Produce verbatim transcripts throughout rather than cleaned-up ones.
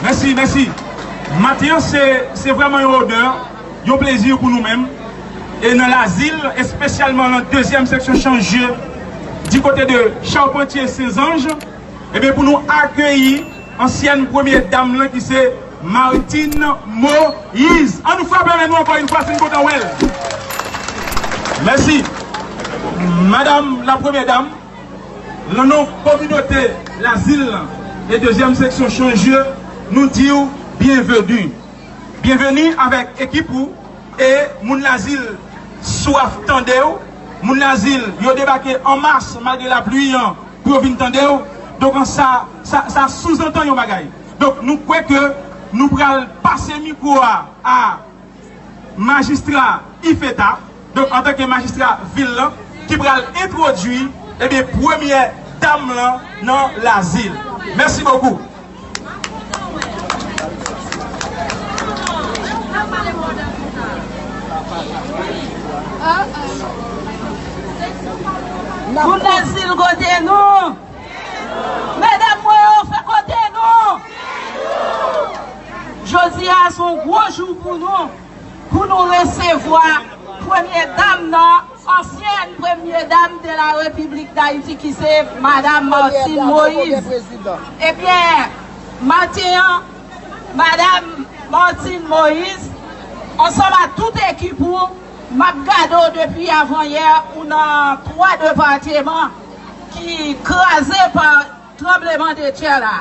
Mèsi, mèsi. Maten an, se, se vrèman yon onè, yon plezi pou nou menm. E nan Lazil, espesyalman nan dezyèm seksyon Changeux, di kote de Charpentier Saint-Ange, ebyen, pou nou akeyi ansyèn premye dam lan ki se Martine Moïse. An nou frape men nou ankò yon fwa si n kontan wè l. Mèsi. Madam la premyè dam, nan non kominote Lazil lan e dezyèm seksyon Changeux, nou di w byenveni. Byenveni avèk ekip ou e moun Lazil swaf tande w. Moun Lazil, yo debake an mas malgre lapli an pou yo vin tande w. Donk, an sa, sa, sa souzantann yon bagay. Donk, nou kwè ke nou pral pase mikwo a a majistra Ifeta, donk, antanke majistra vil lan, ki pral entwodui, ebyen, premyè dam lan nan Lazil. Mèsi bokou. Moun Lazil kote nou? Medam mwen yo, fè kote nou! Jodi a se yon gwo jou pou nou, pou nou resevwa premye dam nan, ansyèn premye dam de la Repiblik Dayiti, ki se Madam Martine Moïse. Ebyen, maten an, Madam Martine Moïse, ansanm ak tout ekip ou, m ap gade w depi avanyè, ou nan twa depatman ki kraze pa tranblemanntè la.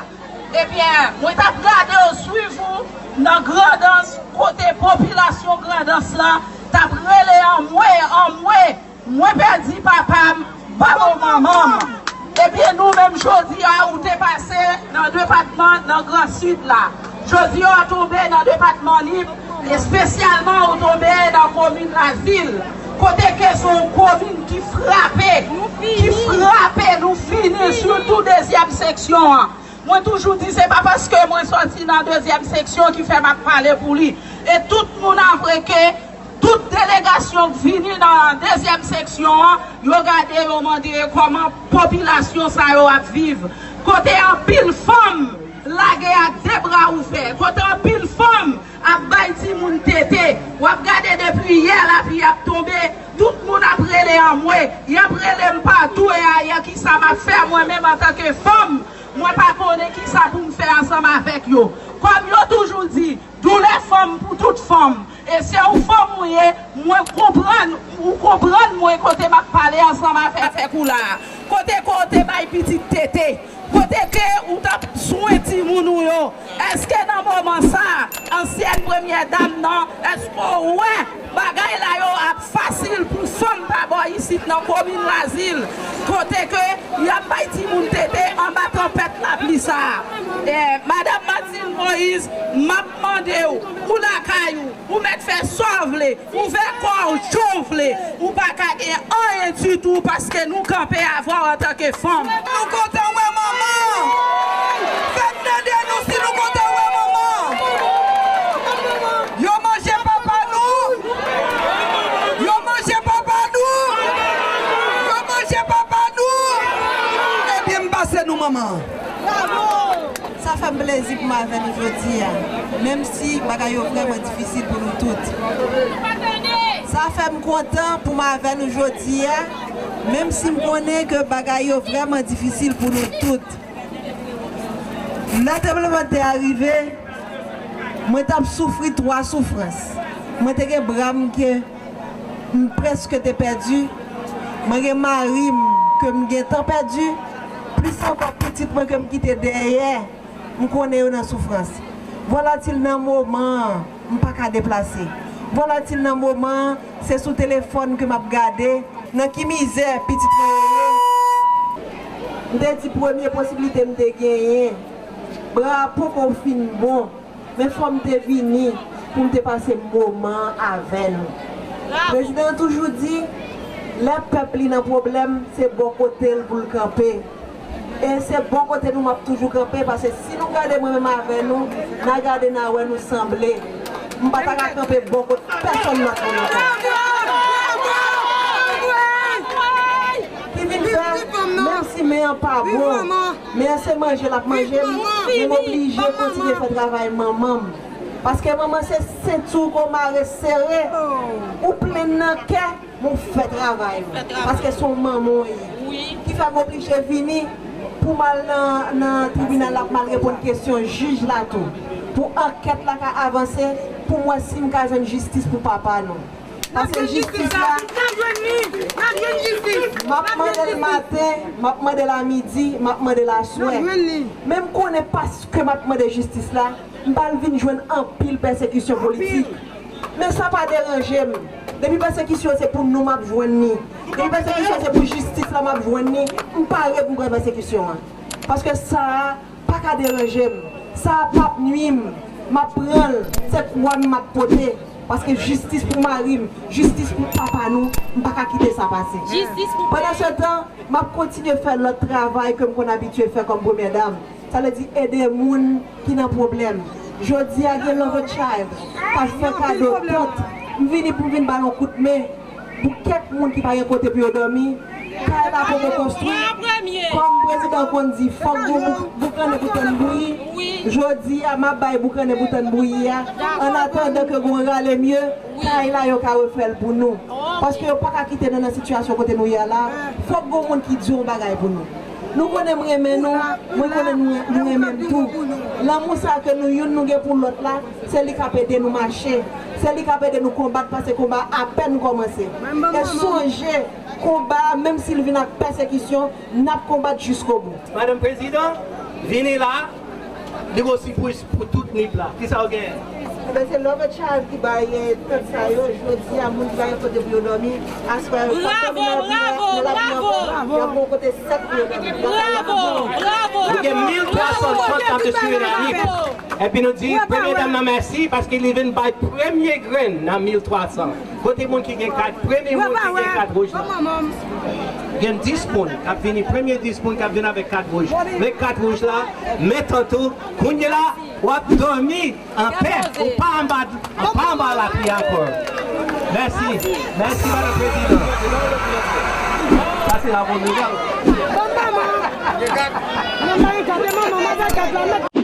Ebyen, mwen t ap gade w, swiv ou nan Grandans, kote popilasyon Grandans lan t ap rele anmwe, anmwe, mwen pèdi papa m, ba m manman m. Ebyen, nou menm jodi a, ou te pase nan depatman, nan Gran Sid la. Jodi a, ou tonbe nan depatman Nip, espesyalman ou tonbe nan komin Lazil, kote ke se yon komin ki frape, ki frape, nou fini, sitou dezyèm seksyon an. Mwen toujou di, se pa paske mwen sòti nan dezyèm seksyon ki fè m ap pale pou li. E tout moun avwe ke tout delegasyon k vini nan dezyèm seksyon an, yo gade, yo mande kòman popilasyon sa yo ap viv. Kote anpil fanm lage ak de bra ouvè, kote anpil fanm ap bay timoun tete. W ap gade depi yè lapli ap tonbe, tout moun ap rele anmwe, y ap rele m pa tou, e ayè kisa m ap fè mwen menm antanke fanm, mwen pa konnen kisa pou m fè ansanm avèk yo. Kòm yo toujou di, doulè fanm pou tout fanm. E se yon fanm ou ye, mwen konprann, ou konprann mwen kote m ap pale ansanm avèk, avèk ou la a. Kote ke w te bay pitit tete, kote ke ou t ap swen timoun ou yo. Èske nan moman sa a, ansyèn premyè dam nan, èske w wè bagay la yo ap fasil pou fanm pa bò isit nan komin Lazil, kote ke y ap bay timoun tete anba tanpèt lapli sa a? E, Madanm Martine Moïse, m ap mande w, ou lakay ou, ou mèt fè sa w vle, ouvè kò w jan w vle, ou pa ka gen anyen ditou paske nou kanpe avè w antanke fanm. Nou kontan wè manman! Fè m tande nou si nou kontan wè manman! Yo manje papa nou! Yo manje papa nou! Yo manje papa nou! Ebyen, m pase nou manman! Sa fè m plezi pou m avè nou jodi a, menm si bagay yo vrèman difisil pou nou tout. Sa fè m kontan pou m avè nou jodi a, menm si m konnen ke bagay yo vrèman difisil pou nou tout. Lè tranblemanntè a rive, mwen t ap soufri twa soufrans. Mwen te gen bra m ke m prèske te pèdi. Mwen gen mari m ke m gentan pèdi. Plis ankò pitit mwen ke m kite dèyè, m konnen yo nan soufrans. Vwalatil nan moman an, m pa ka deplase. Vwalatil nan moman an, se sou telefòn ke m ap gade nan ki mizè pitit mwen yo ye. M te di premye posiblite m te genyen, bra a poko fin bon. Men fò m te vini pou m te pase moman an avè nou. Prezidan an toujou di, lè pèp li nan pwoblèm, se bò kote l pou l kanpe. E se bò kote nou m ap toujou kanpe, paske si nou gade mwen menm avè nou, n a gade n a wè nou sanble. M pa ta ka kanpe bò kote pèsonn lòt moun ankò. Ki vin fè, menm si Men an pa bon. Men an se manje l ap manje m. Men m oblije kontinye fè travay manman m. Paske manman se senti w ke w mare sere. Ou plen nan kè, men w fè travay ou. Paske se yon manman w ye. Ki fè m oblije vini pou m al nan, nan tribinal la, pou m al reponn kesyon jij la tou. Pou ankèt la ka avanse, pou m wè si m ka jwenn jistis pou papa nou. Paske jistis la, m ap mande l maten, m ap mande l a midi, m ap mande l aswè. Men m konnen paske m ap mande jistis la, m pral vin jwenn anpil pèsekisyon politik. Men sa pa deranje m. Depi pèsekisyon se pou nou m ap jwenn li. Depi pèsekisyon se pou jistis la m ap jwenn li, m pare pou m pran pèsekisyon an. Paske sa a pa ka deranje m. Sa a p ap nwi m. M ap pran l. Se kwa m m ap pote. Paske jistis pou mari m, jistis pou papa nou, m pa ka kite sa pase. Pandansetan, m ap kontinye fè lòt travay ke m konn abitye fè kòm premyè dam. Sa vle di ede moun ki nan pwoblèm. Jodi a gen Love a Child k ap fè kado tant. M vini pou m vin ba l yon kout men. Pou kèk moun ki pa gen kote pou yo dòmi, kay la poko konstwi. Kòm prezidan konn di, fòk gon bou-, boukannen pou tann bouyi. Jodi a, m ap bay boukannen pou tann bouyi a. Annatandan ke gon rale mye, kay la yo ka refè l pou nou. Paske yo pa ka kite nou nan sitiyasyon kote nou ye a la. Fòk gon moun ki di yon bagay pou nou. Nou konnen m renmen nou, mwen konnen nou, nou renmen m tou. Lanmou sa ke nou youn nou gen pou lòt la, se li k ap ede nou mache. Se li k ap ede nou konbat, pase konba a apèn kòmanse. E sonje, konba a, menm si l vin ak pèsekisyon, n ap konbat jiskobou. Madanm Prezidan, vini la, li gon sipwiz pou tout Nip la. Kisa w genyen? Ebyen, se Love a Child ki bay, eh, tant sa yo. Jodi a, moun ki pa gen kote pou yo dòmi, aswè yo pa dòmi nan lavi a, nan lavi ankò. Y ap gen yon kote sèk pou yo dòmi. Nou gen mil twa san tant k ap distribiye nan Nip. Epi nou di premye dam nan mèsi paske li vin bay premye grenn nan mil twa san. Kote moun ki gen kat, premye moun ki gen kat wouj la? Gen dis moun k ap vini, premye dis moun k ap vin avèk kat wouj. Men kat wouj la, men tant ou, kounye la, w ap dòmi anpè, ou pa anba, ou pa anba lapli ankò. Mèsi, mèsi, Madanm Prezidan. Sa se la bonne nouvelle. Bon, manman. Manman, gade manman, manman, gade la.